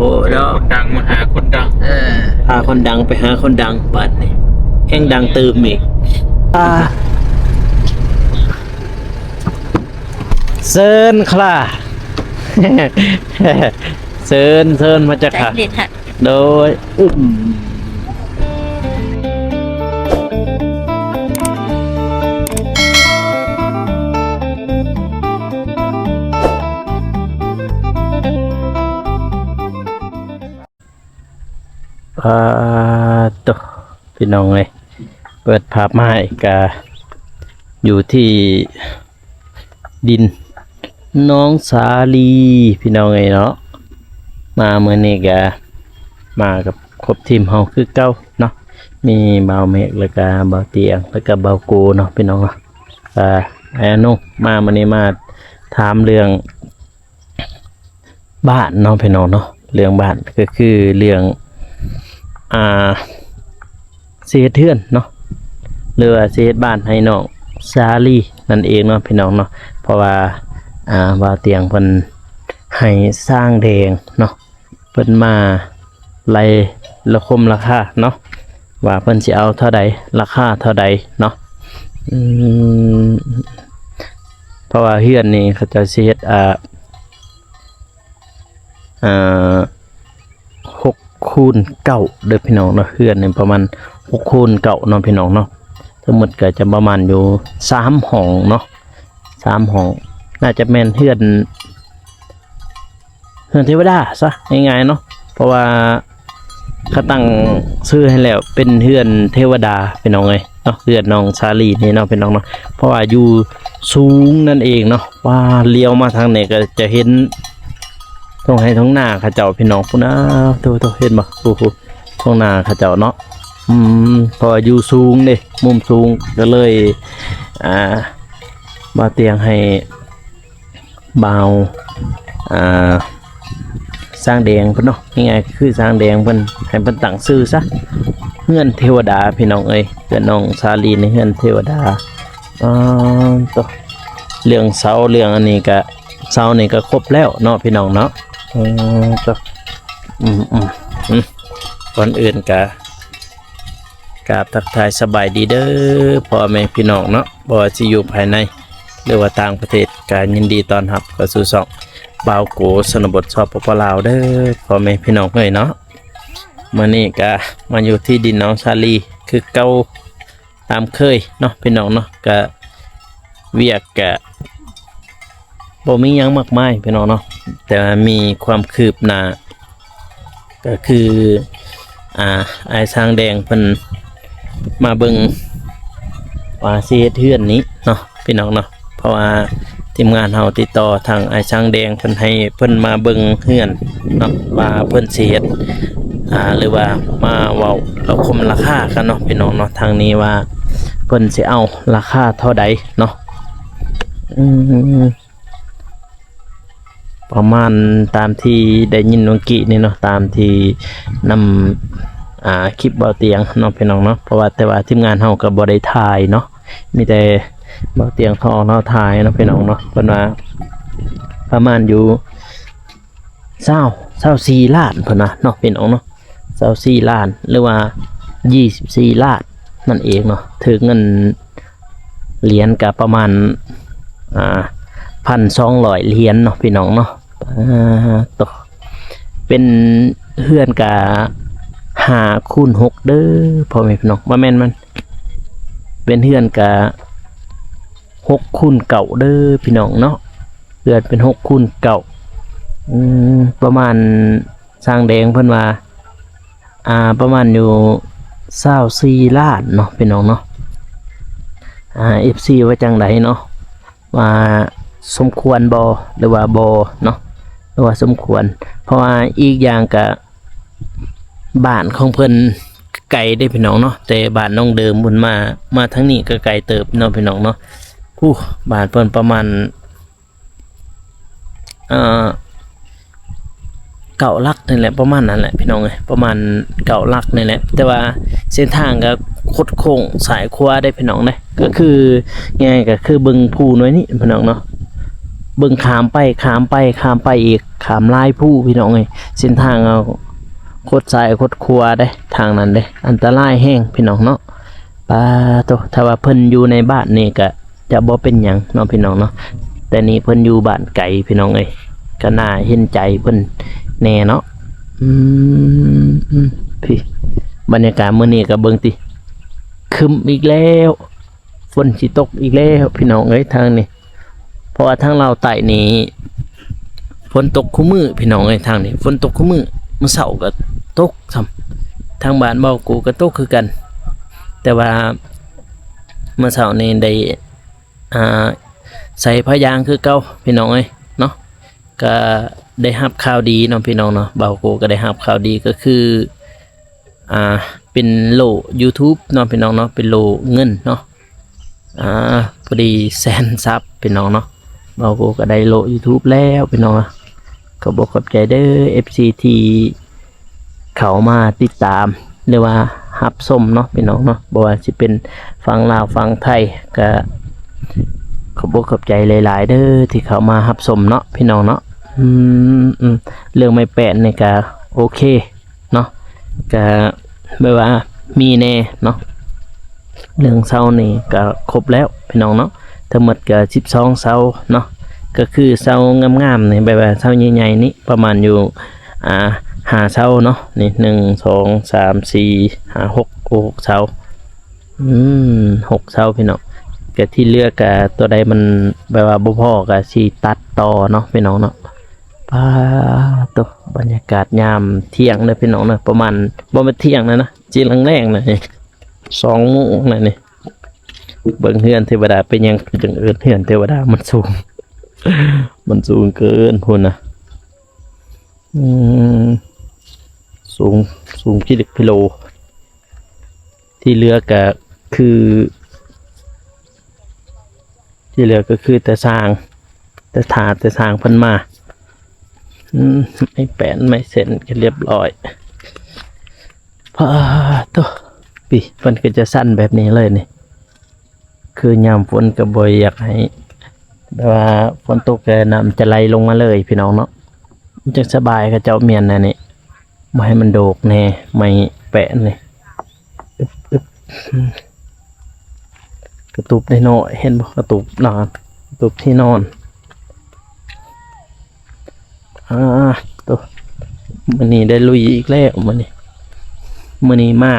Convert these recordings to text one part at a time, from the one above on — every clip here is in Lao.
ໂອ້ເນາະ ຄົນດັງມາຫາຄົນດັງ ເອີ ພາຄົນດັງໄປຫາຄົນດັງ ບາດນີ້ແຮ່ງດັງຕື່ມອີກ. ອ່າ ເຊີນຄ່າ ເຊີນ ເຊີນມາຈັກຄ່າ ໂດຍ ອືມ. ປາໂຕ ພີ່ນ້ອງເອີຍ ເປີດພາບມາອີກກະຢູ່ທີ່ ດິນໜອງສາລີ ພີ່ນ້ອງເອີຍເນາະ. ມາມື້ນີ້ກະມາກັບຄົບທີມເຮົາຄືເກົ່າເນາະ ມີບ່າວເມກ ແລ້ວກະບ່າວຕຽງ ແລ້ວກະບ່າວໂກເນາະ ພີ່ນ້ອງເນາະ. ອາ ອ້າຍອານຸ ມາມື້ນີ້ມາຖາມເລື່ອງບ້ານເນາະ ພີ່ນ້ອງເນາະ ເລື່ອງບ້ານກະຄືເລື່ອງ ອ່າ ຊິເຮັດເຮືອນເນາະ ຫຼືວ່າຊິເຮັດບ້ານໃຫ້ນ້ອງສາລີນັ້ນເອງເນາະ ພີ່ນ້ອງເນາະ. ເພາະວ່າ ອ່າ ບ່າວຕຽງເພິ່ນໃຫ້ຊ່າງແດງເນາະ ເພິ່ນມາໄລ່ລະຄົມລາຄາເນາະ ວ່າເພິ່ນຊິເອົາເທົ່າໃດ ລາຄາເທົ່າໃດເນາະ. ອືມ ເພາະວ່າເຮືອນນີ້ເຂົາເຈົ້າຊິເຮັດ ອ່າ ອ່າ ຫົກຄູນເກົ້າເດີພີ່ນ້ອງເນາະ. ເຮືອນນີ້ປະມານຫົກຄູນເກົ້າເນາະພີ່ນ້ອງເນາະ. ທັງໝົດກໍຈະປະມານຢູ່ສາມຫ້ອງເນາະ ສາມຫ້ອງ. ໜ້າຈະແມ່ນເຮືອນ ເຮືອນເທວະດາຊະ ງ່າຍໆເນາະ ເພາະວ່າເຂົາຕັ້ງຊື່ໃຫ້ແລ້ວເປັນເຮືອນເທວະດາພີ່ນ້ອງເອີຍເນາະ ເຮືອນນ້ອງສາລີນີ້ເນາະພີ່ນ້ອງເນາະ. ເພາະວ່າຢູ່ສູງນັ້ນເອງເນາະ. ວ້າ ລຽວມາທາງນີ້ກໍຈະເຫັນທົ່ງໄຮ່ທົ່ງນາເຂົາເຈົ້າພີ່ນ້ອງ ພຸ້ນນະ. ໂທ້ໆ ເຫັນບໍ່ ໂອ້ໂຫ ທົ່ງນາເຂົາເຈົ້າເນາະ. ອືມ ເພາະວ່າຢູ່ສູງເດ້ ມຸມສູງ ກໍເລີຍ ອ່າ ບ່າວຕຽງໃຫ້ ບ່າວ ອ່າ ຊ່າງແດງເພິ່ນເນາະ ງ່າຍໆຄືຊ່າງແດງເພິ່ນ ໃຫ້ເພິ່ນຕັ້ງຊື່ຊະ ເຮືອນເທວະດາພີ່ນ້ອງເອີຍ. ເຮືອນນ້ອງສາລີນີ້ເຮືອນເທວະດາ. ອໍ ໂຕ ເລື່ອງເສົາເລື່ອງອັນນີ້ກະ ເສົານີ້ກະຄົບແລ້ວເນາະພີ່ນ້ອງເນາະ. ເອີ ໂຕ ອືມໆ ອືມ ກ່ອນອື່ນກະ ກາບທັກທາຍສະບາຍດີເດີພໍ່ແມ່ພີ່ນ້ອງເນາະ ບໍ່ວ່າຊິຢູ່ພາຍໃນ ຫຼືວ່າຕ່າງປະເທດ ກະຍິນດີຕ້ອນຮັບເຂົ້າສູ່ຊ່ອງບ່າວໂກຊົນນະບົດ ສປປ ລາວ ເດີພໍ່ແມ່ພີ່ນ້ອງເອີຍເນາະ. ມື້ນີ້ກະມາຢູ່ທີ່ດິນນ້ອງສາລີຄືເກົ່າຕາມເຄີຍເນາະພີ່ນ້ອງເນາະ. ກະວຽກກະ ບໍ່ມີຫຍັງມາກມາຍພີ່ນ້ອງເນາະ ແຕ່ວ່າມີຄວາມຄືບໜ້າ ກໍຄື ອ່າ ອ້າຍຊ່າງແດງເພິ່ນມາເບິ່ງວ່າຊິເຮັດເຮືອນນີ້ເນາະພີ່ນ້ອງເນາະ. ເພາະວ່າທີມງານເຮົາຕິດຕໍ່ທາງອ້າຍຊ່າງແດງເພິ່ນ ໃຫ້ເພິ່ນມາເບິ່ງເຮືອນເນາະ ວ່າເພິ່ນຊິເຮັດ ອ່າ ຫຼືວ່າມາເວົ້າລະຄົມລາຄາກັນເນາະພີ່ນ້ອງເນາະ ທາງນີ້ວ່າເພິ່ນຊິເອົາລາຄາເທົ່າໃດເນາະ. ອືມ ປະມານຕາມທີ່ໄດ້ຍິນເມື່ອກີ້ນີ້ເນາະ ຕາມທີ່ນຳ ອ່າ ຄລິບບ່າວຕຽງເນາະພີ່ນ້ອງເນາະ. ເພາະວ່າ ແຕ່ວ່າທີມງານເຮົາກໍບໍ່ໄດ້ຖ່າຍເນາະ ມີແຕ່ບ່າວຕຽງເຂົາອອກເຮົາຖ່າຍເນາະພີ່ນ້ອງເນາະ. ເພິ່ນວ່າປະມານຢູ່ ຊາວ ຊາວສີ່ລ້ານເພິ່ນວ່າເນາະພີ່ນ້ອງເນາະ ຊາວສີ່ລ້ານ ຫຼືວ່າ ຊາວສີ່ລ້ານນັ້ນເອງເນາະ. ຖືກເງິນຫຼຽນກະປະມານ ອ່າ ພັນສອງຮ້ອຍຫຼຽນເນາະພີ່ນ້ອງເນາະ. ອ່າ ໂຕ ເປັນເຮືອນກະຫ້າຄູນຫົກເດີພໍ່ແມ່ພີ່ນ້ອງ ບໍ່ແມ່ນ ມັນເປັນເຮືອນກະ ຫົກຄູນເກົ້າເດີພີ່ນ້ອງເນາະ ເຮືອນເປັນຫົກຄູນເກົ້າ. ອືມ ປະມານ ຊ່າງແດງເພິ່ນວ່າ ອ່າ ປະມານຢູ່ຊາວສີ່ລ້ານເນາະພີ່ນ້ອງເນາະ. ອ່າ ເອັຟຊີ ວ່າຈັ່ງໃດເນາະ ວ່າສົມຄວນບໍ່ ຫຼືວ່າບໍ່ເນາະ ຫຼືວ່າສົມຄວນ. ເພາະວ່າອີກຢ່າງກະ ບ້ານຂອງເພິ່ນໄກເດ້ພີ່ນ້ອງເນາະ ແຕ່ບ້ານນ້ອງເດີມພຸ້ນມາ ມາທາງນີ້ກໍໄກເຕີບເນາະພີ່ນ້ອງເນາະ. ຜູ້ ບ້ານເພິ່ນປະມານ ເອີ ເກົ້າຫຼັກນີ້ແຫຼະ ປະມານນັ້ນແຫຼະພີ່ນ້ອງເອີຍ ປະມານເກົ້າຫຼັກນີ້ແຫຼະ. ແຕ່ວ່າເສັ້ນທາງກໍຄົດໂຄ້ງຊ້າຍຂວາເດ້ພີ່ນ້ອງເດ້ ກໍຄື ງ່າຍໆ ກໍຄືເບິ່ງພູໜ່ວຍນີ້ພີ່ນ້ອງເນາະ. ເບິ່ງ ຂ້າມໄປ ຂ້າມໄປ ຂ້າມໄປອີກ ຂ້າມຫຼາຍພູພີ່ນ້ອງເອີຍ. ເສັ້ນທາງເອົາ ຄົດຊ້າຍຄົດຂວາເດ້ ທາງນັ້ນເດ້ ອັນຕະລາຍແຮງພີ່ນ້ອງເນາະ. ປາໂຕ ຖ້າວ່າເພິ່ນຢູ່ໃນບ້ານນີ້ກະຈະບໍ່ເປັນຫຍັງເນາະພີ່ນ້ອງເນາະ, ແຕ່ນີ້ເພິ່ນຢູ່ບ້ານໄກພີ່ນ້ອງເອີຍ ກະໜ້າເຫັນໃຈເພິ່ນແດ່ເນາະ. ອືມ ອືມ ພີ້ ບັນຍາກາດມື້ນີ້ກະເບິ່ງຕິ ຄຶ້ມອີກແລ້ວ ຝົນຊິຕົກອີກແລ້ວພີ່ນ້ອງເອີຍ ທາງນີ້. ເພາະວ່າທາງລາວໃຕ້ນີ້ຝົນຕົກຄູ່ມື້ພີ່ນ້ອງເອີຍ ທາງນີ້ຝົນຕົກຄູ່ມື້. ມື້ເຊົ້າກໍຕົກຊ້ຳ ທາງບ້ານເບົາກູກໍຕົກຄືກັນ, ແຕ່ວ່າມື້ເຊົ້ານີ້ໄດ້ ອ່າ ໃສ່ຜ້າຢາງຄືເກົ່າພີ່ນ້ອງເອີຍເນາະ. ກໍໄດ້ຮັບຂ່າວດີເນາະພີ່ນ້ອງເນາະ, ເບົາກູກໍໄດ້ຮັບຂ່າວດີ ກໍຄື ອ່າ ເປັນໂລ່ຢູທູບເນາະພີ່ນ້ອງເນາະ, ເປັນໂລ່ເງິນເນາະ. ອ່າ ພໍດີແສນຊັບພີ່ນ້ອງເນາະ, ເບົາກູກໍໄດ້ໂລ່ຢູທູບແລ້ວພີ່ນ້ອງເນາະ. ຂອບອົກຂອບໃຈເດີ ເອັຟຊີ ທີ່ເຂົ້າມາຕິດຕາມ ຫຼືວ່າຮັບຊົມເນາະພີ່ນ້ອງເນາະ, ບໍ່ວ່າຊິເປັນຝັ່ງລາວຝັ່ງໄທ ກໍຂອບອົກຂອບໃຈຫຼາຍໆເດີ ທີ່ເຂົ້າມາຮັບຊົມເນາະພີ່ນ້ອງເນາະ. ອືມ ອືມ ເລື່ອງໄມ້ແປ້ນນີ້ກໍໂອເຄ ເນາະ, ກະແບບວ່າມີແດ່ເນາະ. ເລື່ອງເສົານີ້ກະຄົບແລ້ວພີ່ນ້ອງເນາະ, ທັງໝົດກະສິບສອງເສົາເນາະ, ກະຄືເສົາງາມໆນີ້ ແບບວ່າເສົາໃຫຍ່ໆນີ້ ປະມານຢູ່ ອ່າ ຫ້າເສົາເນາະ. ນີ້ ໜຶ່ງ ສອງ ສາມ ສີ່ ຫ້າ ຫົກ ໂອ້ ຫົກເສົາ. ອືມ ຫົກເສົາພີ່ນ້ອງ, ກະທີ່ເຫຼືອກະຕົວໃດມັນແບບວ່າບໍ່ພໍກະຊິຕັດຕໍ່ເນາະພີ່ນ້ອງເນາະ. ປາໂຕ ບັນຍາກາດຍາມທ່ຽງເດີພີ່ນ້ອງເດີ, ປະມານ ບໍ່ແມ່ນທ່ຽງນະນະ ຊິແລງໆນະນີ້ ສອງໂມງນະນີ້. ເບິ່ງເຮືອນເທວະດາ ເປັນຫຍັງຈຶ່ງເອີ້ນເຮືອນເທວະດາ? ມັນສູງ ມັນສູງເກີນພຸ້ນນະ. ອືມ ສູງ ສູງພິລຶກພິໂລ. ທີ່ເຫຼືອກະຄື ທີ່ເຫຼືອກະຄືແຕ່ຊ່າງ ແຕ່ຖ້າແຕ່ຊ່າງເພິ່ນມາ. ອືມ ໄມ້ແປ້ນໄມ້ເຊັນກະລຽບຮ້ອຍ. ປາໂຕ ປີ ເພິ່ນກະຈະສັ່ນແບບນີ້ເລີຍນີ້. ຄືຍາມຝົນກະບໍ່ຢາກໃຫ້ ແບບວ່າຝົນຕົກແລ້ວນ້ຳຈະໄຫຼລົງມາເລີຍພີ່ນ້ອງເນາະ, ມັນຈັ່ງສະບາຍ. ເຂົາເຈົ້າມ້ຽນອັນນີ້ ບໍ່ໃຫ້ມັນໂດກແດ່ ໄມ້ແປ້ນນີ້. ອຶບ ອຶບ ອືມ ກະຕູບນ້ອຍໆ ເຫັນບໍ່? ກະຕູບນອນ ກະຕູບທີ່ນອນ. ອາ ໂຕ ມື້ນີ້ໄດ້ລຸຍອີກແລ້ວມື້ນີ້. ມື້ນີ້ມາ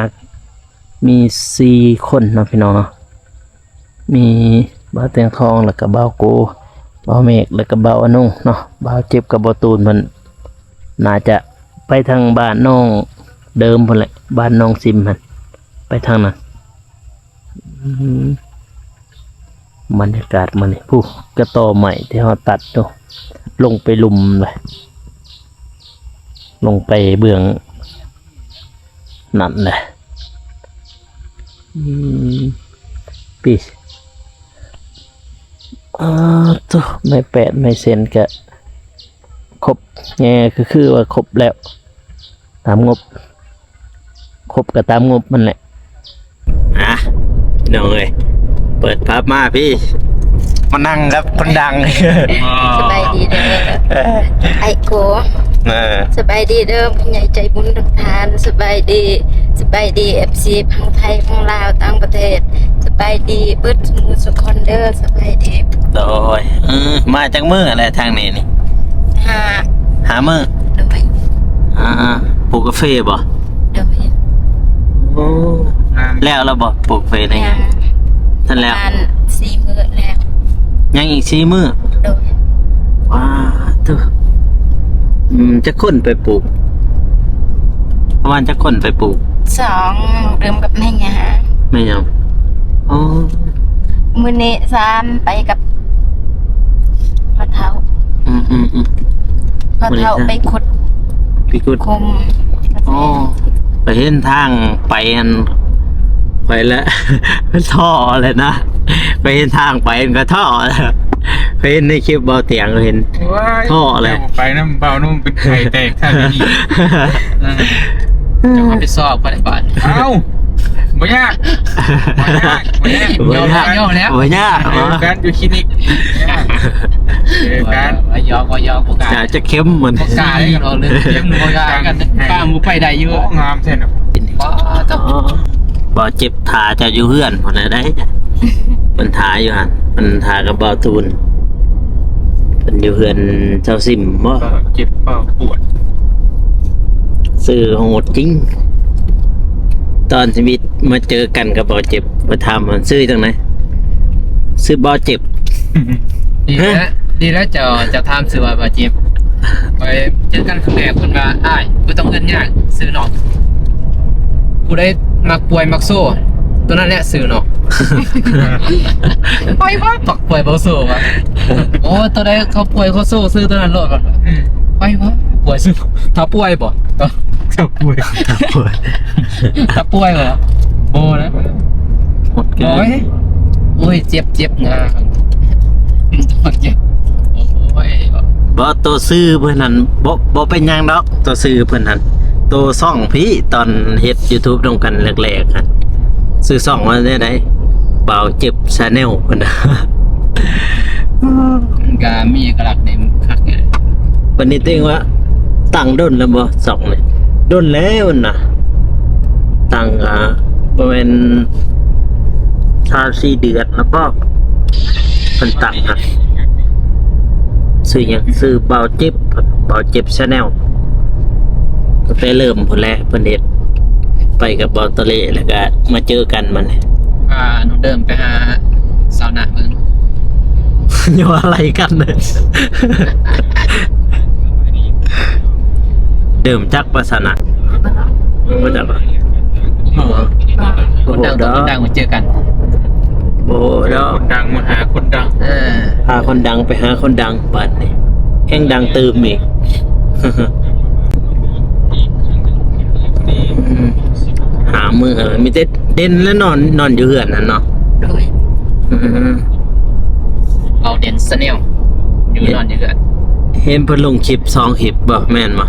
ມີສີ່ຄົນເນາະພີ່ນ້ອງເນາະ, ມີບ່າວແຕງທອງ ແລ້ວກະບ່າວໂກ ບ່າວເມກ ແລ້ວກະບ່າວອະນົງເນາະ. ບ່າວເຈັບກັບບ່າວຕູນເພິ່ນ ໜ້າຈະໄປທາງບ້ານນ້ອງເດີມພຸ້ນແຫຼະ, ບ້ານນ້ອງຊິມຫັ້ນ ໄປທາງນັ້ນ. ອືມ ບັນຍາກາດມື້ນີ້ ຜູ້ກະຕໍໄມ້ທີ່ເຮົາຕັດຢູ່ ລົງໄປລຸ່ມເລີຍ ລົງໄປເບື້ອງນັ້ນແຫຼະ. ອືມ ປີ ອາໂຕ ໄມ້ແປ້ນໄມ້ເຊັນກະຄົບແດ່ ຄື ຄືວ່າຄົບແລ້ວ ຕາມງົບ ຄົບກະຕາມງົບມັນແຫຼະ. ອ່ະ ພີ່ນ້ອງເອີຍ ເປີດພາບມາພີ້ ມານັ່ງກັບຄົນດັງ. ສະບາຍດີເດີ ເອີ ໄອໂກ ເອີ ສະບາຍດີເດີ ຜູ້ໃຫຍ່ໃຈບຸນທຸກທ່ານ. ສະບາຍດີ ສະບາຍດີ ເອັຟຊີ ທັງໄທ ທັງລາວ ຕ່າງປະເທດ. ສະບາຍດີເບິດສູ່ໝູ່ສູ່ຄົນເດີ. ສະບາຍດີ ໂດຍ. ເອີ ມາຈັກມື້ແລ້ວທາງນີ້ນີ້? ຫ້າ ຫ້າມື້. ໂດຍ. ອ່າ ປູກກາເຟບໍ່? ໂດຍ. ໂອ້ ງາມ. ແລ້ວລະບໍ່ ປູກກາເຟນີ້? ຍັງ ທັນແລ້ວ ປະມານສີ່ມື້ແລ້ວ. ຍັງອີກສີ່ມື້? ໂດຍ. ວ້າ ໂທ້ ອືມ ຈັກຄົນໄປປູກ? ປະມານຈັກຄົນໄປປູກ? ສອງ ລວມກັບແມ່ຍ່າ. ແມ່ຫຍັງ? ອໍ ມື້ນີ້ສາມ ໄປກັບພໍ່ເຖົ້າ. ອືມໆໆ ພໍ່ເຖົ້າໄປຂຸດ ໄປຂຸດ ຂຸມ. ອໍ ຂ້ອຍເຫັນທາງໄປຫັ້ນ ຂ້ອຍລະທໍ້ແລ້ວນະ, ຂ້ອຍເຫັນທາງໄປຫັ້ນກໍທໍ້ແລ້ວ. ຂ້ອຍເຫັນໃນຄລິບເບົາຕຽງ ຂ້ອຍເຫັນ ໂອ້ຍ ທໍ້ແລ້ວ. ໄປນຳເບົານຸ່ມເປັນໄຂ້ແຕກທັນທີ. ເອີ ເຈົ້າຮັບຜິດຊອບບໍ່ໄດ້ບາດນີ້. ເອົ້າ ເ ບໍ່ຍາກ ບໍ່ຍາກ ບໍ່ຍາກ ບໍ່ຍາກ ຍອມແລ້ວ ບໍ່ຍາກ ເຈີກັນຢູ່ຄລີນິກ ເຈີກັນ ວ່າຢອກ ວ່າຢອກ ບໍ່ກ້າ ຈະ ຈະເຂັ້ມມັນ ບໍ່ກ້າເລີຍ ເວົ້າເລື່ອງເຂັ້ມ ບໍ່ກ້າກັນ ກ້າໝູ່ໄປໄດ້ຢູ່ ໂອ້ ງາມແທ້ນະ ອໍ ບໍ່ເຈັບ ຖ້າເຈົ້າຢູ່ເຮືອນພຸ້ນນະໄດ໋ ເພິ່ນຖ້າຢູ່ຫັ້ນ ເພິ່ນຖ້າກັບບ່າວຕູນ ເພິ່ນຢູ່ເຮືອນຊາວຊິມບໍ? ບ່າວເຈັບ ບ່າວປວດ ຊື່ໂຫດຈິງ ຕອນຊີວິດມາເຈີກັນກັບບ່າວເຈັບ ມາຖາມວ່າຊື່ຈັ່ງໃດ? ຊື່ບ່າວເຈັບ ດີແລ້ວ ດີແລ້ວເຈົ້າ ເຈົ້າຖາມຊື່ວ່າບ່າວເຈັບ ຂ້ອຍເຈີກັນຄັ້ງແລກ ເພິ່ນວ່າ ອ້າຍ ບໍ່ຕ້ອງເອີ້ນຍາກ ຊື່ນ້ອງ ຜູ້ໃດມັກປ່ວຍມັກໂຊ ໂຕນັ້ນແຫຼະຊື່ນ້ອງ ໄປວ່າ ມັກປ່ວຍມັກໂຊວ່າ ໂອ້ ໂຕໃດເຂົາປ່ວຍເຂົາໂຊ ຊື່ໂຕນັ້ນໂລດວ່າ ອືມ ໄປວ່າ ປ່ວຍຊື່ ຖ້າປ່ວຍບໍ? ຖ້າປ່ວຍ ຖ້າປ່ວຍ ຖ້າປ່ວຍບໍ? ບໍ່ນະ ໂອ້ຍ ໂອ້ຍ ເຈັບ ເຈັບນາ ເຈັບ ໂອ້ຍ ບໍ່ ໂຕຊື່ເພິ່ນຫັ້ນ ບໍ່ ບໍ່ເປັນຫຍັງດອກ ໂຕຊື່ເພິ່ນຫັ້ນ ໂຕຊ່ອງພີ້ ຕອນເຮັດຢູທູບນຳກັນແລກໆຫັ້ນ ຊື່ຊ່ອງວ່າແນວໃດ? ບ່າວເຈັບ Channel ເພິ່ນ ມັນກະມີເອກະລັກເດ້ ມັນຄັກຢູ່ເດ້ ບັດນີ້ເຕັງວ່າຕັ້ງດົນແລ້ວບໍ່ຊ່ອງນີ້? ດົນແລ້ວນະ ຕັ້ງ ອ່າ ປະມານສາມສີ່ເດືອນແລ້ວບໍ ເພິ່ນຕັ້ງຫັ້ນ ຊື່ຫຍັງ? ຊື່ບ່າວເຈັບ ບ່າວເຈັບ Channel ຕັ້ງແຕ່ເລີ່ມພຸ້ນແຫຼະ ເພິ່ນເຮັດ ໄປກັບບ່າວຕະເລ ແລ້ວກະມາເຈີກັນບັດນີ້ ພານ້ອງເດີມໄປຫາສາວນະເບິ່ງ ຢ່າວ່າໄລ່ກັນເດີ ເດີມຈັກວ່າສາວນະ ບໍ່ຈັກ ຄົນດັງ ຄົນດັງມາເຈີກັນ ບໍ່ດອກ ຄົນດັງມາຫາຄົນດັງ ເອີ ພາຄົນດັງໄປຫາຄົນດັງ ບາດນີ້ແຮ່ງດັງຕື່ມອີກ ອືມ ຫາມື້ ມີແຕ່ເດັ່ນແລະນອນ ນອນຢູ່ເຮືອນຫັ້ນເນາະ ໂດຍ ອືມ ເອົາເດັ່ນ Channel ຢູ່ ເຫັນ ນອນຢູ່ເຮືອນ ເຫັນເພິ່ນລົງຄລິບສອງຄລິບບໍ ແມ່ນບໍ?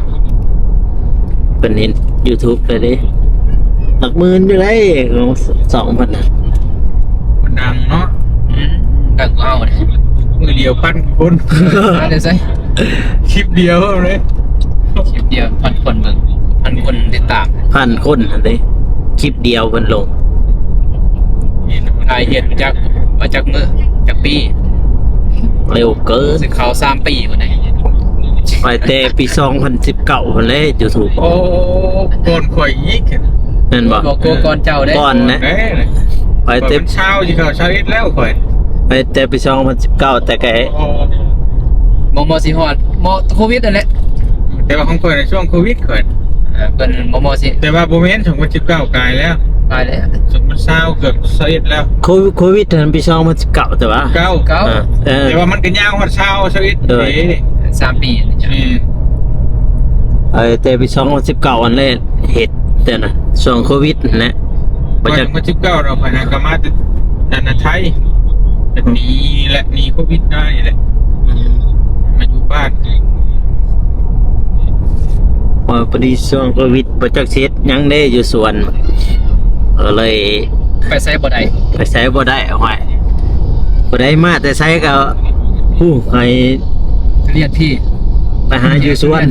ເພິ່ນເຮັດຢູທູບໄດ້ເດ້ ຫຼັກໝື່ນຢູ່ໄດ໋ ຂອງຊ່ອງເພິ່ນນະ ຄົນດັງເນາະ ອືມ ດັງກວ່າເຮົາເດ້ ມື້ດຽວພັນຄົນ ມາແຕ່ໃສ? ຄລິບດຽວເລີຍ ຄລິບດຽວພັນຄົນເບິ່ງ ພັນຄົນຕິດຕາມ ພັນຄົນຫັ້ນເດ້ ຄລິບດຽວເພິ່ນລົງ ໄດ້ເຮັດມາຈັກ ມາຈັກມື້ ຈັກປີ? ເລັວເກີນ ຊິເຂົ້າສາມປີພຸ້ນເດ້ ໄປແຕ່ປີສອງພັນສິບເກົ້າພຸ້ນແຫຼະ ຢູທູບ ໂອ້ ກ່ອນຂ້ອຍອີກ ແມ່ນບໍ່? ບໍ່ ກ່ອນເຈົ້າເດ້ ກ່ອນນະ ໄປແຕ່ຊາວ ຊິເຂົ້າຊາວເອັດແລ້ວຂ້ອຍ ໄປແຕ່ປີສອງພັນສິບເກົ້າ ແຕ່ໄກ ບໍ່ ບໍ່ຊິຮອດ ເໝາະໂຄວິດນັ້ນແຫຼະ ແຕ່ວ່າຂອງຂ້ອຍໃນຊ່ວງໂຄວິດຂ້ອຍ ເອີ ເພິ່ນບໍ່ ບໍ່ຊິ ແຕ່ວ່າບໍ່ແມ່ນ ສອງພັນສິບເກົ້າກາຍແລ້ວ ກາຍແລ້ວ ສອງພັນຊາວ ເກືອບຊາວເອັດແລ້ວ ໂຄ ໂຄວິດຫັ້ນປີສອງພັນສິບເກົ້າ ແຕ່ວ່າ ເກົ້າ ເກົ້າ ເອີ ແຕ່ວ່າມັນກໍຍາວຮອດຊາວ ຊາວເອັດ ໂດຍ ເດ້ ສາມປີ ແມ່ນ ເອີ ແຕ່ປີສອງພັນສິບເກົ້າຫັ້ນແຫຼະ ເຮັດແຕ່ນະ ຊ່ວງໂຄວິດຫັ້ນແຫຼະ ບໍ່ຈັກ ສອງພັນສິບເກົ້າເນາະ ຂ້ອຍຫາກໍມາແຕ່ ອັນນະ ໄທ ແຕ່ໜີແຫຼະ ໜີໂຄວິດມານີ້ແຫຼະ ອືມ ມາຢູ່ບ້ານ ພໍດີຊ່ວງໂຄວິດ ບໍ່ຈັກຊິເຮັດຫຍັງເດ້ຢູ່ສວນ ກໍເລີຍໄປໃສບໍ່ໄດ້ ໄປໃສບໍ່ໄດ້ ໂອ້ຍ ຜູ້ໃດມາແຕ່ໃສກໍ ຜູ້ໃຫ້ ລຽນທີ່ ໄປຫາຢູ່ສວນ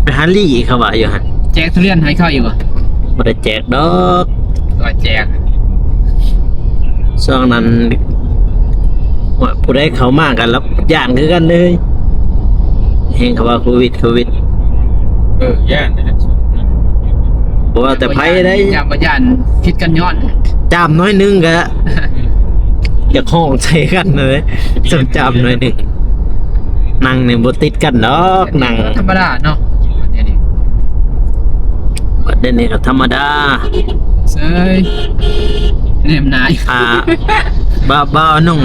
ໄປຫາລີ້ ເຂົາວ່າຢູ່ຫັ້ນ ແຈກທຸລຽນໃຫ້ເຂົາຢູ່ບໍ່? ບໍ່ໄດ້ແຈກດອກ ກໍແຈກ ຊ່ວງນັ້ນ ໂອ້ຍ ຜູ້ໃດເຂົ້າມາກໍລະຢ້ານຄືກັນເລີຍ ແຮ່ງເຂົາວ່າໂຄວິດ ໂຄວິດ ເອີ ຢ້ານແຫຼະ ບໍ່ວ່າແຕ່ໃຜໃດ໋ ຢ້ານບໍ່ຢ້ານ ຜິດກັນຍ້ອນ ຈາມໜ້ອຍໜຶ່ງກໍ ຢາກຮ້ອງໃສ່ກັນເລີຍ ສ່ຳຈາມໜ້ອຍໜຶ່ງ ນັ່ງນີ້ບໍ່ຕິດກັນດອກ ນັ່ງ ທຳມະດາເນາະ ບັດດຽວນີ້ກໍທຳມະດາ ເຊີຍ ແນມໜ້າ ອ່າ ບ່າວ ບ່າວໜຸ່ງ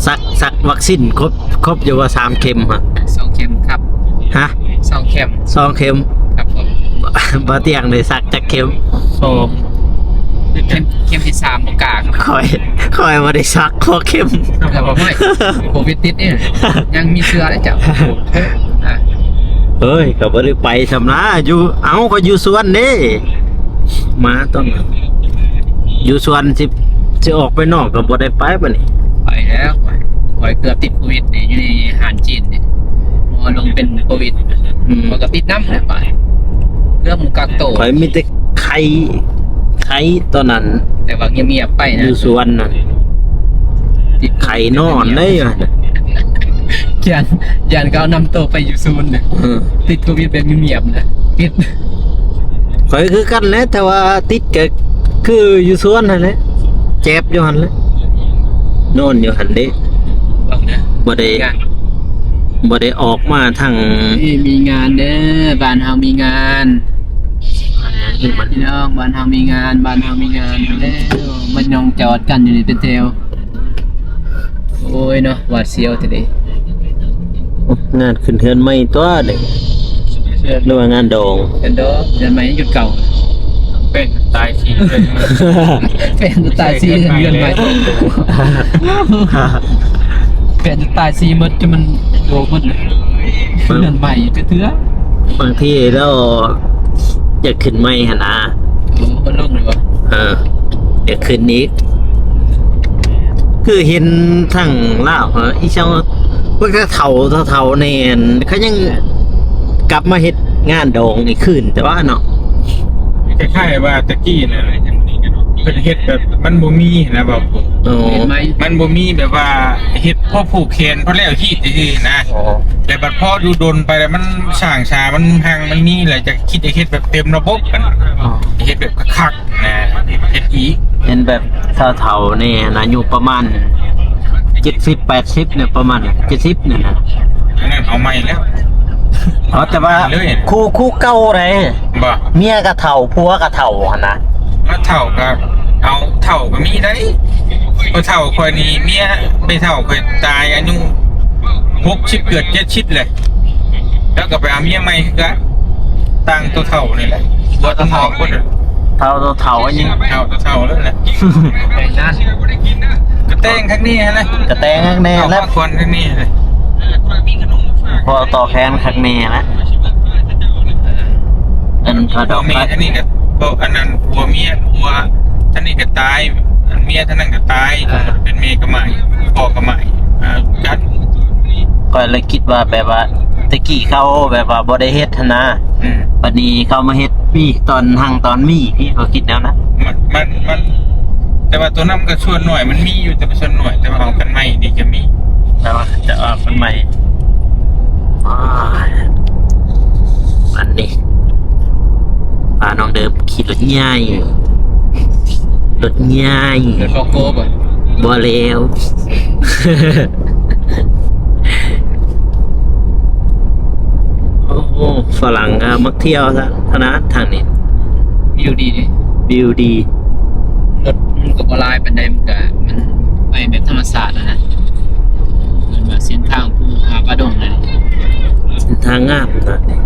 ສັກ ສັກວັກຊີນຄົບ ຄົບຢູ່ບໍ່ ສາມເຂັມຮະ? ສອງເຂັມຄັບ ຮະ? ສອງເຂັມ ສອງເຂັມ ຄັບຜົມ ບ່າວຕຽງໄດ້ສັກຈັກເຂັມ? ສອງ ເຂັມ ເຂັມທີສາມບໍ່ກ້າຄັບ ຂ້ອຍ ຂ້ອຍບໍ່ໄດ້ສັກພໍເຂັມ ເກືອບບໍ່ ໂຄວິດຕິດນີ້ ຍັງມີເຊື້ອເດ້ເຈົ້າ ອ່ະ ເຮີ້ຍ ກໍບໍ່ໄດ້ໄປຊ່ຳນາ ຢູ່ ເອົ້າ ກໍຢູ່ສວນເດ້ ມາຕ້ອງ ຢູ່ສວນ ຊິ ຊິອອກໄປນອກກໍບໍ່ໄດ້ໄປບັດນີ້. ໄປແລ້ວ ຂ້ອຍ ຂ້ອຍເກືອບຕິດໂຄວິດນີ້ ຢູ່ໃນຮ້ານຈີນນີ້ ໝໍລົງເປັນໂຄວິດ ອືມ ຂ້ອຍກໍຕິດນຳແຫຼະ ບາດເກືອບໝູ່ກັກໂຕ. ຂ້ອຍມີແຕ່ໄຂ້ ໄຂ້ຕອນນັ້ນ ແຕ່ວ່າງຽບໆໄປນະ ຢູ່ສວນນະ ຕິດໄຂ້ນອນເດ້. ຢ້ານ ຢ້ານເຂົານຳໂຕໄປຢູ່ສູນນະ ເອີ ຕິດໂຄວິດແບບງຽບໆນະ ຕິດ. ຂ້ອຍຄືກັນແຫຼະ ແຕ່ວ່າຕິດກໍຄືຢູ່ສວນຫັ້ນແຫຼະ ແຈບຢູ່ຫັ້ນແຫຼະ ນອນຢູ່ຫັ້ນເດ້ ເບິ່ງເດີ ບໍ່ໄດ້ ງານ ບໍ່ໄດ້ອອກມາທາງ ນີ້ມີງານເດີ ບ້ານເຮົາມີງານ ພີ່ນ້ອງ ບ້ານເຮົາມີງານ ບ້ານເຮົາມີງານເດີ ມັນຍ່ອງຈອດກັນຢູ່ນີ້ເປັນແຖວ. ໂອ້ຍເນາະ ຫວາດສຽວແທ້ເດ. ໂອ້ ງານຂຶ້ນເຮືອນໃໝ່ຕົວະເດ ເຮືອນ ຫຼືວ່າງານດອງ? ເຮືອນດອງ ເຮືອນໃໝ່ຍັງຢູ່ເກົ່າ. ແປນຕາຍສີ່ເຮືອນ ແປນຕາຍສີ່ເຮືອນ ເຮືອນໃໝ່ ແປນຕາຍສີ່ໝົດ ຈະມັນໂດໝົດເລີຍ ເຮືອນໃໝ່ເທື່ອ. ບາງທີລາວຢາກຂຶ້ນໃໝ່ຫັ້ນນາ. ໂອ້ ມັນລົງເລີຍບໍ່? ເອີ ຢາກຂຶ້ນອີກ. ຄືເຫັນທາງລາວ ເອີ ອີ່ຫຍັງ ພວກເຖົ້າໆນີ້ ເຂົາຍັງກັບມາເຮັດງານດອງອີກຄືນ ແຕ່ວ່າເນາະ ຄ້າຍໆວ່າແຕ່ກີ້ນະ ເພິ່ນເຮັດແບບມັນບໍ່ມີນະ ເວົ້າ ເອີ ມັນບໍ່ມີແບບວ່າເຮັດພໍຜູກແຂນ ພໍແລ້ວຮີດຊື່ໆນະ. ອໍ ແຕ່ບັດພໍຢູ່ດົນໄປແລ້ວ ມັນສ້າງສາ ມັນຮັ່ງ ມັນມີແລ້ວ ຈະຄິດຈະເຮັດແບບເຕັມລະບົບ ອໍ ເຮັດແບບຄັກໆ ນະ ເຮັດອີກ. ເຫັນແບບເຖົ້າໆນີ້ ອາຍຸປະມານເຈັດສິບ ແປດສິບນີ້ ປະມານເຈັດສິບນີ້ນະ ອັນນັ້ນເອົາໃໝ່ແລ້ວ. ອໍ ແຕ່ວ່າ ເລີຍ ຄູ່ ຄູ່ເກົ່າໃດ໋ ບໍ່ ເມຍກໍເຖົ້າ ຜົວກໍເຖົ້າຫັ້ນນະ. ມາເຖົ້າກໍເອົາເຖົ້າກໍມີໄດ໋. ຜູ້ເຖົ້າຂ້ອຍນີ້ ເມຍ ແມ່ເຖົ້າຂ້ອຍຕາຍອາຍຸຫົກສິບ ເກືອບເຈັດສິບແຫຼະ. ແລ້ວກໍໄປເອົາເມຍໃໝ່ຄືກັນ ຕ່າງຕົວເຖົ້ານີ້ແຫຼະ ຕົວເຖົ້າ ເຖົ້າ ເຖົ້າ ເຖົ້າອັນນີ້ ເຖົ້າ ເຖົ້າແລ້ວແຫຼະ. ແຕ່ງງານ ກໍແຕ່ງຄັກແນ່ຫັ້ນແຫຼະ ກໍແຕ່ງຄັກແນ່ແລ້ວ ເອົາຄວາມຄັກແນ່ຫັ້ນແຫຼະ ພໍຕໍ່ແຂນຄັກແນ່ນະ. ອັນ ພໍ່ດອກ ແມ່ອັນນີ້ກໍ ພວກອັນນັ້ນ ຜົວເມຍ ຜົວທ່ານນີ້ກໍຕາຍ ອັນເມຍທ່ານນັ້ນກໍຕາຍ ອ່າ ເປັນແມ່ກໍໝ້າຍ ພໍ່ກໍໝ້າຍ ອ່າ ກັນ. ຂ້ອຍເລີຍຄິດວ່າແບບວ່າແຕ່ກີ້ເຂົາແບບວ່າບໍ່ໄດ້ເຮັດຫັ້ນນະ ອືມ ບັດນີ້ເຂົາມາເຮັດມີຕອນຮັ່ງຕອນມີ ພີ່ກໍຄິດແນວນັ້ນ. ມັນ ມັນ ມັນ ແຕ່ວ່າຕົວນັ້ນກໍສ່ວນໜ້ອຍ ມັນມີຢູ່ ແຕ່ວ່າສ່ວນໜ້ອຍ ແຕ່ວ່າເອົາກັນໃໝ່ນີ້ຈະມີ ແຕ່ວ່າຈະເອົາກັນໃໝ່. ອ້າຍ ອັນນີ້ ພານ້ອງເດີມຂີ່ລົດໃຫຍ່ ລົດໃຫຍ່ ລົດບອກໂກບໍ່? ບໍ່ແລ້ວ. ໂອ້ໂຫ ຝຣັ່ງກໍມັກທ່ຽວຊະຂະໜາດທາງນີ້ ວິວດີເດ ວິວດີ. ລົດມັນກໍບໍ່ຫຼາຍປານໃດ ມັນກໍ ມັນໄປແບບທຳມະຊາດຫັ້ນນະ ເອີ້ນວ່າເສັ້ນທາງພູຜາປ່າດົງນັ້ນ ເສັ້ນທາງງາມຕອນນີ້.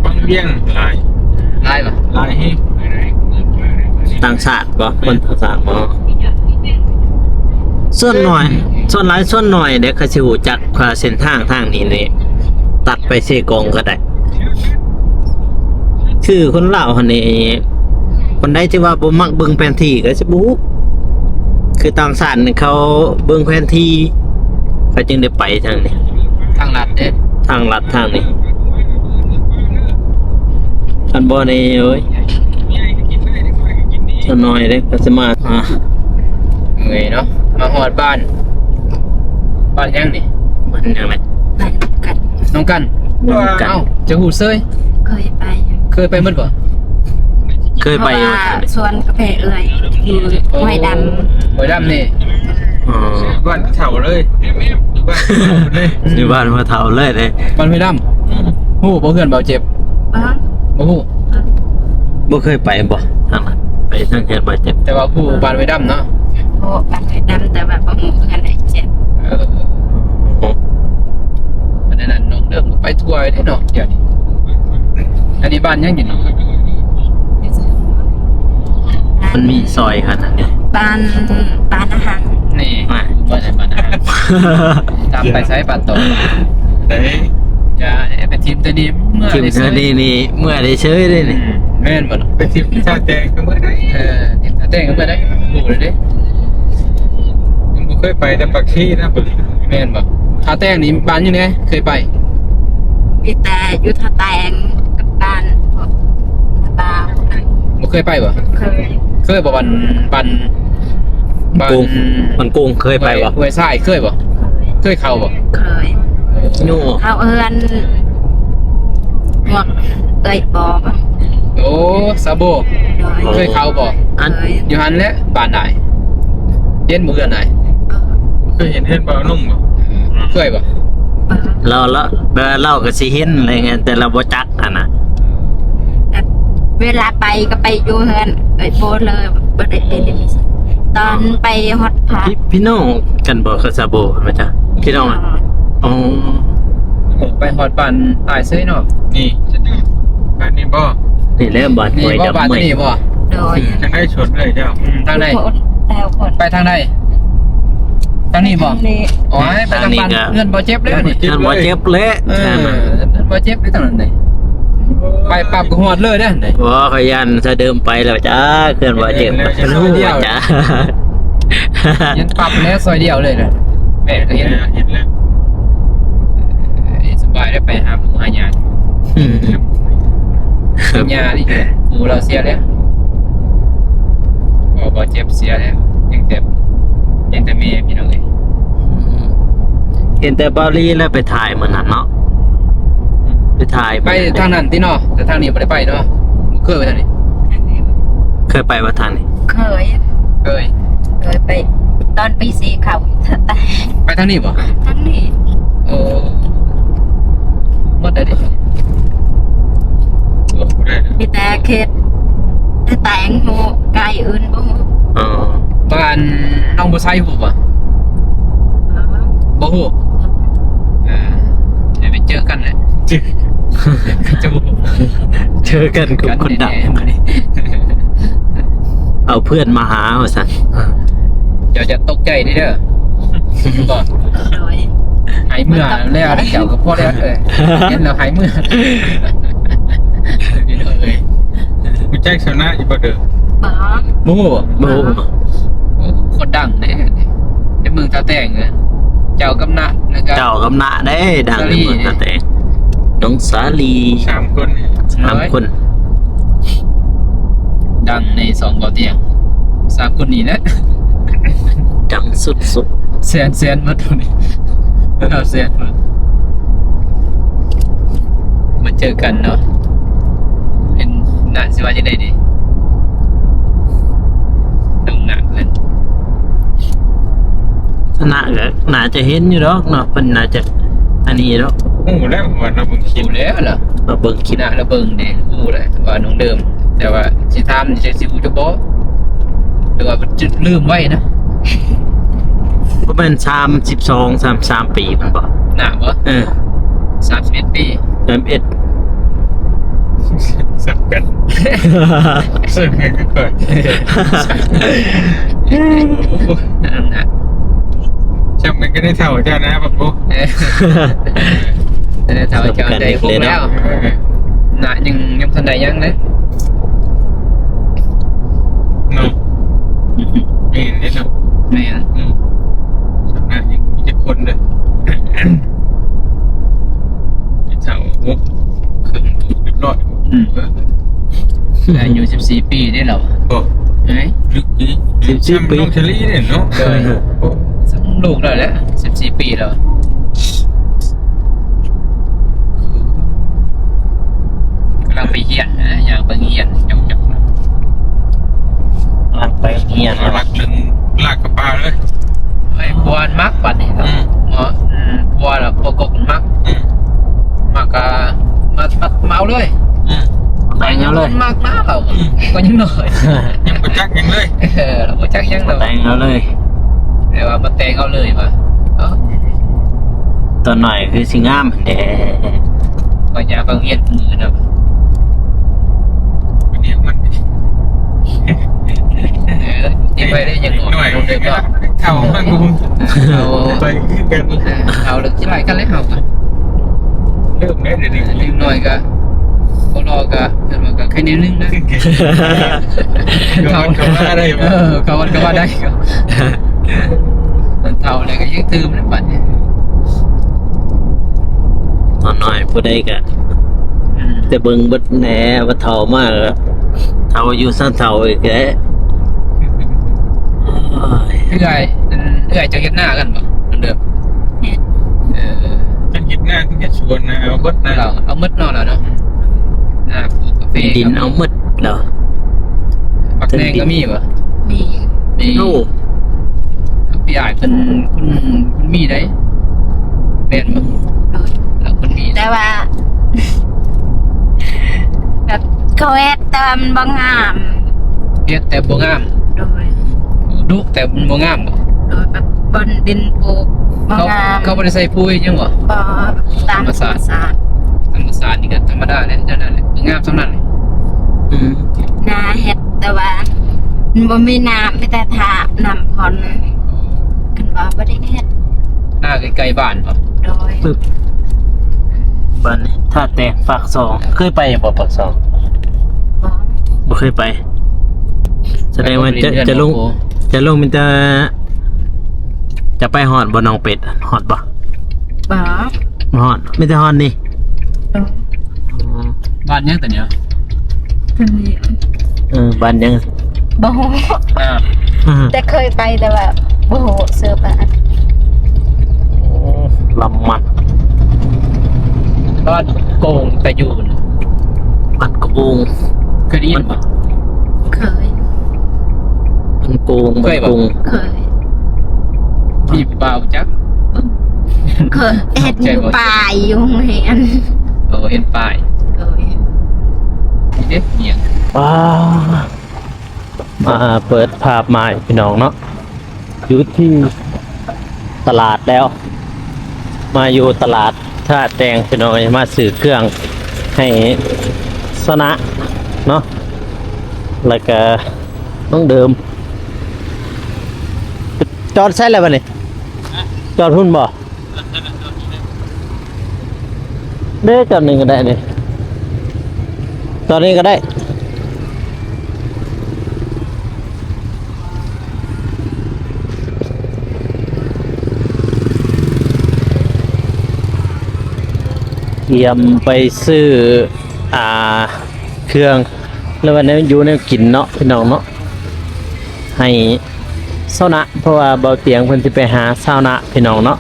ວັງວຽງຫຼາຍ ຫຼາຍບໍ່? ຫຼາຍແຮງ. ຕ່າງຊາດບໍ່? ຄົນຕ່າງຊາດບໍ່? ສ່ວນໜ້ອຍ ສ່ວນຫຼາຍ ສ່ວນໜ້ອຍເດ້ ເຂົາຊິຮູ້ຈັກວ່າເສັ້ນທາງທາງນີ້ນີ້ ຕັດໄປເຊກອງກໍໄດ້. ຄືຄົນລາວຫັ້ນນີ້ ຄົນໃດທີ່ວ່າບໍ່ມັກເບິ່ງແຜນທີ່ກໍຊິບໍ່ຮູ້ ຄືຕ່າງຊາດນີ້ເຂົາເບິ່ງແຜນທີ່ ເຂົາຈຶ່ງໄດ້ໄປທາງນີ້ ທາງລັດເດ້ ທາງລັດທາງນີ້. ຄັນບໍ່ນີ້ ໂອ້ຍ ສາວນ້ອຍເດ້ ກໍສາມາດ ອ່າ ເມື່ອຍເນາະ ມາຮອດບ້ານ ບ້ານຫຍັງນີ້? ບ້ານຫຍັງແຫຼະ? ບ້ານນ້ອງກັນ ນ້ອງກັນ ນ້ອງກັນ. ເອົ້າ ຈະຮູ້ເຊີຍ ເຄີຍໄປ ເຄີຍໄປໝົດບໍ່? ເຄີຍໄປຢູ່ ເພາະວ່າສວນກາແຟເອື້ອຍຢູ່ຫ້ວຍດຳ ຫ້ວຍດຳນີ້. ອໍ ບ້ານເຖົ້າເລີຍ ຢູ່ບ້ານເຖົ້າເລີຍ ຢູ່ບ້ານພໍ່ເຖົ້າເລີຍເດ້ ບ້ານຫ້ວຍດຳ. ອືມ ຮູ້ບໍ່ເຮືອນບ່າວເຈັບ? ບໍ່ ບໍ່ຮູ້ ບໍ່ເຄີຍໄປບໍ່ທາງນັ້ນ ໄປທາງເຂດບ່າວເຈັບ ແຕ່ວ່າຮູ້ບ້ານຫ້ວຍດຳເນາະ. ຮູ້ບ້ານຫ້ວຍດຳ ແຕ່ວ່າບໍ່ຮູ້ເຮືອນອ້າຍເຈັບ. ເອີ ໂອ້ ອັນນັ້ນນ້ອງເດີມໄປທົ່ວເດ້ເນາະ ດຽວນີ້. ອັນນີ້ບ້ານຫຍັງຢູ່ນີ້? ມັນມີຊອຍຂະໜາດນີ້ ບ້ານ ບ້ານນາຮັງ ນີ້ ມາ ບ້ານ ບ້ານນາຮັງ. ຕາມໄປໃສ ບ້ານໂຕ ເອີ ຢ່າໄດ້ໄປຖິ້ມແຕ່ນີ້ ຖິ້ມແຕ່ນີ້ນີ້ ເມື່ອໄດ້ເຊີຍເດ້ນີ້. ອືມ ແມ່ນບໍ່ເນາະ? ໄປທິມທ່າແຕງກໍບໍ່ໄດ້. ເອີ ທິມທ່າແຕງກໍບໍ່ໄດ້. ຮູ້ແລ້ວເດ້. ຍັງບໍ່ເຄີຍໄປແຕ່ປາກຊີນະ. ແມ່ນບໍ່? ທ່າແຕງນີ້ບ້ານຢູ່ໃສ? ເຄີຍໄປ? ມີແຕ່ຢູ່ທ່າແຕງກັບບ້ານພວກນ້າບ່າວ. ບໍ່ເຄີຍໄປບໍ່? ເຄີຍ. ເຄີຍບໍ່? ບ້ານ ບ້ານ ບ້ານ ບ້ານກຸງ ບ້ານກຸງເຄີຍໄປບໍ່? ຫ້ວຍຊາຍເຄີຍບໍ່? ເຄີຍ. ເຄີຍເຂົ້າບໍ່? ເຄີຍ. ໂອ້ ເຂົ້າເຮືອນພວກເອື້ອຍປໍ. ໂອ້ ສາໂບ. ໂດຍ. ເຄີຍເຂົ້າບໍ່? ອັນ ເຄີຍ. ຢູ່ຫັ້ນແຫຼະ ບ້ານໃດ? ເຫັນບໍ່ເຮືອນໃດ? ເອີ ເຄີຍເຫັນເຮືອນບ່າວໜຸ່ມບໍ່? ເຄີຍບໍ່? ເອີ ລາວ ລາວ ແບບວ່າລາວກໍຊິເຫັນແຫຼະ ແຕ່ລາວບໍ່ຈັກຫັ້ນນະ. ແບບເວລາໄປກໍໄປຢູ່ເຮືອນເອື້ອຍໂບເລີຍ ບໍ່ໄດ້ໄປ. ຕອນໄປຮອດພະ ພີ່ ພີ່ນ້ອງກັນບໍ່ກັບສາໂບ? ວ່າຈະ ພີ່ນ້ອງ. ອໍ ອໍ ໄປຮອດບ້ານອ້າຍເຊີຍເນາະ. ນີ້ ບ້ານນີ້ບໍ່? ນີ້ແຫຼະ ບ້ານຫ້ວຍດຳ. ນີ້ບໍ່? ບ້ານນີ້ບໍ່? ໂດຍ. ທາງໃດ? ຊົນເລີຍເຈົ້າ. ອືມ ທາງໃດ? ໄປທາງໃດ? ທາງນີ້ບໍ່? ໂອ້ຍ ໄປທາງບ້ານເຮືອນບໍ່ເຈັບແລ້ວນີ້. ເຮືອນບໍ່ເຈັບແຫຼະ. ເອີ ເຮືອນບໍ່ເຈັບເດ້ທາງນັ້ນເດ້. ໄປປັບກໍຮອດເລີຍເດ້. ບໍ່ ຂ້ອຍຢ້ານສະເດີມໄປແລ້ວຈ້າ ເຮືອນບໍ່ເຈັບ. ເຮືອນບໍ່ເຈັບ ເຫັນປັບແລ້ວ ຊອຍດຽວເລີຍນະ. ແມ່ນ ເຫັນແລ້ວ ເຫັນແລ້ວ. ເອີ ສະບາຍໄດ້ໄປຫາປູ່ຫາຍ່າ. ອືມ ຍ່ານີ້ ປູ່ລາວເສຍແລ້ວ. ບໍ່ ບໍ່ເຈັບ ເສຍແລ້ວ ຍັງແຕ່ ຍັງແຕ່ແມ່ພີ່ນ້ອງເອີຍ. ອືມ ເຫັນແຕ່ບ່າວລີແລ້ວໄປຖ່າຍມື້ນັ້ນເນາະ. ໄປຖ່າຍ ໄປທາງນັ້ນຕິເນາະ ແຕ່ທາງນີ້ບໍ່ໄດ້ໄປເນາະ. ເຄີຍໄປທາງນີ້? ເຄີຍໄປບໍ່ທາງນີ້? ເຄີຍ ເຄີຍ ເຄີຍໄປຕອນປີສີ່ເຂົ້າ. ໄປທາງນີ້ບໍ່? ທາງນີ້. ໂອ້ ໝົດແລ້ວເດ້. ມີແຕ່ເຂດ ແຕ່ແຕງຮູ້ ໄກອື່ນບໍ່ຮູ້. ອໍ ບ້ານໜອງບົວໄຊຮູ້ບໍ່? ບໍ່ຮູ້. ອ່າ ດຽວໄປເຈີກັນແຫຼະ ເຈີ ເຈີກັນກັບຄົນດັງ. ເອົາເພື່ອນມາຫາວ່າຊັ້ນ. ເຈົ້າຈະຕົກໃຈເດີ. ບໍ່ ໂດຍ ໃຫ້ເມືອແລ້ວເຈົ້າກໍພໍແລ້ວ. ເອີ ເຫັນແລ້ວໃຫ້ເມືອ. ພີ່ນ້ອງເອີຍ ຮູ້ຈັກຊາວນະຢູ່ບໍ່ເດີ? ບໍ່ ບໍ່ຮູ້. ບໍ່ຮູ້. ໂອ້ ຄົນດັງເດ້ ໃນເມືອງທ່າແຕງ. ເຈົ້າກັບນະ ແລ້ວກໍ ເຈົ້າກັບນະເດ້ ດັງໃນເມືອງທ່າແຕງ. ນ້ອງສາລີ ສາມຄົນ ສາມຄົນ ດັງໃນຊ່ອງບໍ່ຕຽງ ສາມຄົນນີ້ແຫຼະ. ດັງສຸດໆ ແສນ ແສນໝົດນີ້ ລະດັບແສນໝົດ. ມາເຈີກັນເນາະ ເຫັນໜ້າຊິວ່າຈັ່ງໃດດີ ນ້ອງນະເພິ່ນ. ຊາວນະກໍໜ້າຈະເຫັນຢູ່ດອກເນາະ ເພິ່ນໜ້າຈະອັນນີ້ເນາະ. ຮູ້ແລ້ວວ່າເຮົາເບິ່ງຄລິບ ຮູ້ແລ້ວລະ ເຮົາເບິ່ງຄລິບ ນະລະເບິ່ງເດ້ ຮູ້ແລ້ວວ່ານ້ອງເດີມ. ແຕ່ວ່າຊິຖາມນີ້ ຈັກຊິຮູ້ຈັກບໍ່ ຫຼືວ່າມັນຈະລືມໄວ້ນະ. ປະມານສາມສິບສອງ ສາມສິບສາມປີແມ່ນບໍ່? ໜ້າບໍ່? ເອີ ສາມສິບເອັດປີ ສາມສິບເອັດ ສາມສິບເອັດ ສ່ຳກັນຄືຂ້ອຍ ສ່ຳກັນກໍໄດ້ເຖົ້າເຈົ້ານະ ບັກໂບ. ເອີ ໄດ້ເຖົ້າເຈົ້າໃຈຄົງແລ້ວ ເອີ ນະ ຍັງ ຍັງບໍ່ທັນໄດ້ຫຍັງເລີຍເນາະ. ແມ່ນເດ້ເນາະ ແມ່ນ. ອືມ ສ່ວນມາກຍັງບໍ່ມີຈັກຄົນເດີ ເຖົ້າ ໂອ້ ເຄິ່ງລຽບຮ້ອຍ. ອືມ ເອີ ອາຍຸສິບສີ່ປີເດ້ລາວ. ບໍ່ ເອີຍ ລຶກອີກ ສິບສີ່ປີ ນ້ອງເຊີຣີເດ້ເນາະ. ໂດຍ ສ່ຳລູກລາວແຫຼະ ສິບສີ່ປີແລ້ວ. ກຳລັງໄປຮຽນນະ ຍ່າງໄປຮຽນ ຈົກໆ ນະ ກຳລັງໄປຮຽນ. ເອົາຫຼັກເລື່ອງລາກກະປາເລີຍ. ເອີຍ ຜົວມັກບັດນີ້. ອືມ ເນາະ ອືມ ຜົວລະ ຜົວກົກມັກ. ອືມ ມັກກະ ມາ ມາ ມາເອົາເລີຍ. ອືມ ແຕ່ງເອົາເລີຍ. ມັກນະລາວ. ອືມ ກໍຍັງນ້ອຍ ຍັງບໍ່ຈັກຫຍັງເລີຍ. ເອີ ລາວບໍ່ຈັກຫຍັງດອກ ແຕ່ງເອົາເລີຍ. ແຕ່ວ່າມາແຕ່ງເອົາເລີຍວ່າ ເອີ ຕອນນ້ອຍຄືຊິງາມແທ້. ວ່າຢ່າໄປໂຮງຮຽນມື້ນະ ເອີ ທີ່ໄປໄດ້ຍັງນ້ອຍ ນ້ອຍເດ້ອ ເຖົ້າມາກ ເຖົ້າ ໄປຄືກັນ ເອີ ເຖົ້າແລ້ວຊິໄລ່ກັນແລ້ວ ເຮົາກໍເລີ່ມແລ້ວ ເດັກນ້ອຍກໍບໍ່ລໍກໍ ເອີ້ນວ່າກໍ ໃຄແນວໜຶ່ງນະ ເຖົ້າ ເຂົາວ່າໄດ້ ເອີ ເຂົາວ່າໄດ້ ເຖົ້າແລ້ວກໍຍັງຕື່ມນະບັດນີ້ ເຖົ້ານ້ອຍຜູ້ໃດກໍ ອືມ ແຕ່ເບິ່ງເບິດແດ່ ວ່າເຖົ້າມາກໍເຖົ້າຢູ່ຊະເຖົ້າອີກແຫຼະ ໂອ້ຍ ເອື້ອຍ ເອື້ອຍເຈົ້າເຮັດນາກັນບໍ່ ເດີມ? ເຮັດ ເອີ ຄັນເຮັດນາຄືເຮັດສວນນະ ເອົາເບິດນະ ເອົາໝົດເນາະ ລາວເນາະ ນາປູກກາເຟ ດິນເອົາໝົດລາວ ບັກແນງກໍມີບໍ່? ມີ ມີ ໂອ້ ພີ່ອ້າຍເພິ່ນ ຄຸນ ຄຸນມີໄດ໋ ແມ່ນບໍ່? ໂດຍ ລາວຄົນມີ ແຕ່ວ່າ ແບບເຂົາເຮັດແຕ່ວ່າມັນບໍ່ງາມ ເຮັດແຕ່ບໍ່ງາມ ໂດຍ ດຸແຕ່ມັນບໍ່ງາມບໍ່? ໂດຍ ແບບບ່ອນດິນປູກບໍ່ງາມ ເຂົາບໍ່ໄດ້ໃສ່ປຸ໋ຍຫຍັງບໍ່? ບໍ່ ຕາມທຳມະຊາດ ທຳມະຊາດ ທຳມະຊາດນີ້ກໍທຳມະດາແຫຼະ ແນວນັ້ນແຫຼະ ງາມສ່ຳນັ້ນແຫຼະ ອືມ ນາເຮັດ ແຕ່ວ່າມັນບໍ່ມີນ້ຳ ມີແຕ່ຖ້ານ້ຳຜ່ອນ ຄັນວ່າບໍ່ໄດ້ເຮັດ ນາໃກ້ໆບ້ານບໍ່? ໂດຍ ປຶບ ບ້ານທ່າແຕງປາກຊ່ອງ ເຄີຍໄປບໍ່ປາກຊ່ອງ? ບໍ່ ບໍ່ເຄີຍໄປ ສະແດງວ່າຈະ ຈະລົງ ຈະລົງມີແຕ່ ຈະໄປຮອດບໍ່ໜອງເປັດ ຮອດບໍ່? ບໍ່ ບໍ່ຮອດ ມີແຕ່ຮອດນີ້ ໂດຍ ອໍ ບ້ານຫຍັງຕົວນີ້? ຕົວນີ້ ເອີ ບ້ານຫຍັງ? ບໍ່ຮູ້ ອ່າ ແຕ່ເຄີຍໄປ ແຕ່ວ່າບໍ່ຮູ້ຊື່ບ້ານ ໂອ້ ລຳມັນ ບ້ານໂກງຕະຍູນ ບ້ານໂກງ ເຄີຍໄດ້ຍິນບໍ່? ເຄີຍ ບ້ານໂກງ ເຄີຍບໍ່? ບ້ານໂກງ ເຄີຍ ມີຜູ້ບ່າວຈັກ? ເຄີຍ ເຮັດຢູ່ປ້າຍຢູ່ໂຮງຮຽນ ໂອ້ ເຮັດປ້າຍ ໂດຍ ນີ້ເດ້ ຮຽນ ວ້າ ມາເປີດພາບໃໝ່ພີ່ນ້ອງເນາະ ຢູ່ທີ່ຕະຫຼາດແລ້ວ ມາຢູ່ຕະຫຼາດທ່າແຕງພີ່ນ້ອງເອີຍ ມາຊື້ເຄື່ອງໃຫ້ຊະນະເນາະ ແລ້ວກະນ້ອງເດີມ ຈອດໃສແລ້ວບັດນີ້? ຈອດພຸ້ນບໍ່? ເດ້ ຈອດນີ້ກໍໄດ້ນີ້ ຈອດນີ້ກໍໄດ້ ກຽມໄປຊື້ ອ່າ ເຄື່ອງ ຫຼືວ່າແນວຢູ່ແນວກິນເນາະ ພີ່ນ້ອງເນາະ ໃຫ້ຊາວນະ ເພາະວ່າເບົາຕຽງເພິ່ນຊິໄປຫາຊາວນະ ພີ່ນ້ອງເນາະ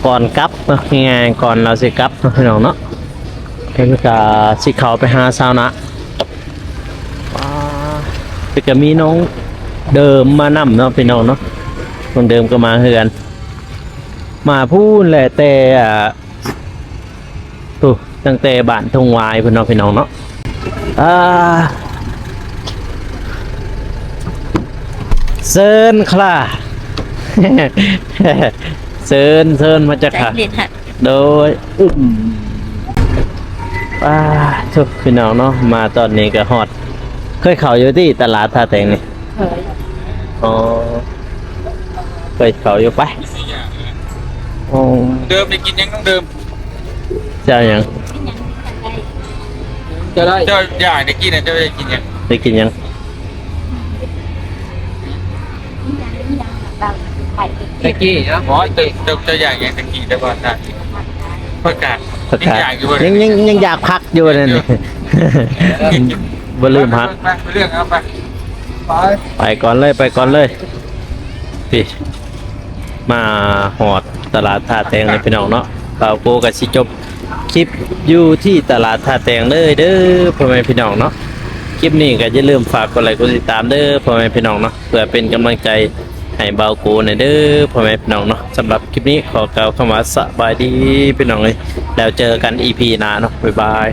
ກ່ອນກັບເນາະ ງ່າຍໆ ກ່ອນລາວຊິກັບເນາະ ພີ່ນ້ອງເນາະ ເພິ່ນກໍຊິເຂົ້າໄປຫາຊາວນະ ວ້າ ແຕ່ກໍມີນ້ອງເດີມມານຳເນາະ ພີ່ນ້ອງເນາະ ນ້ອງເດີມກໍມາເຮືອນ ມາພຸ້ນແຫຼະ ແຕ່ ອ່າ ໂອ້ ຕັ້ງແຕ່ບ້ານທົ່ງຫວາຍພຸ້ນເນາະ ພີ່ນ້ອງເນາະ ອ່າ ເຊີນຄ່າ ເຊີນ ເຊີນມາຈັກຄ່າ ໂດຍ ອືມ ປ້າໂທ້ ພີ່ນ້ອງເນາະ ມາຕອນນີ້ກໍຮອດ ເຄີຍເຂົ້າຢູ່ຕິຕະຫຼາດທ່າແຕງນີ້? ເຄີຍ ອໍ ເຄີຍເຂົ້າຢູ່ ໄປ ອໍ ເດີມໄດ້ກິນຫຍັງນ້ອງເດີມ? ເຈົ້າຫຍັງ? ເຈົ້າຢາກໄດ້ກິນນະ ເຈົ້າໄດ້ກິນຫຍັງ? ໄດ້ກິນຫຍັງ? ຕະກີ້ເນາະ ເຈົ້າ ເຈົ້າຢາກຫຍັງຕະກີ້ ແຕ່ວ່າ ຜັກກາດ ຜັກກາດ ຍັງຢາກຢູ່ບໍ່? ຍັງ ຍັງ ຍັງຢາກຜັກຢູ່ນັ້ນ ເອີ ບໍ່ລືມຜັກ ໄປ ໄປ ໄປເລືອກເອົາໄປ ໄປ ໄປກ່ອນເລີຍ ໄປກ່ອນເລີຍ ນີ້ ມາຮອດຕະຫຼາດທ່າແຕງແລ້ວ ພີ່ນ້ອງເນາະ ບ່າວໂກກໍຊິຈົບຄລິບຢູ່ທີ່ຕະຫຼາດທ່າແຕງເລີຍເດີ ພໍ່ແມ່ພີ່ນ້ອງເນາະ ຄລິບນີ້ກໍຢ່າລືມຝາກກົດໄລກົດຕິດຕາມເດີ ພໍ່ແມ່ພີ່ນ້ອງເນາະ ເພື່ອເປັນກຳລັງໃຈໃຫ້ບ່າວໂກແດ່ເດີ ພໍ່ແມ່ພີ່ນ້ອງເນາະ ສຳລັບຄລິບນີ້ຂໍກ່າວຄຳວ່າສະບາຍດີ ພີ່ນ້ອງເອີຍ ແລ້ວເຈີກັນອີພີໜ້າເນາະ ບາຍບາຍ.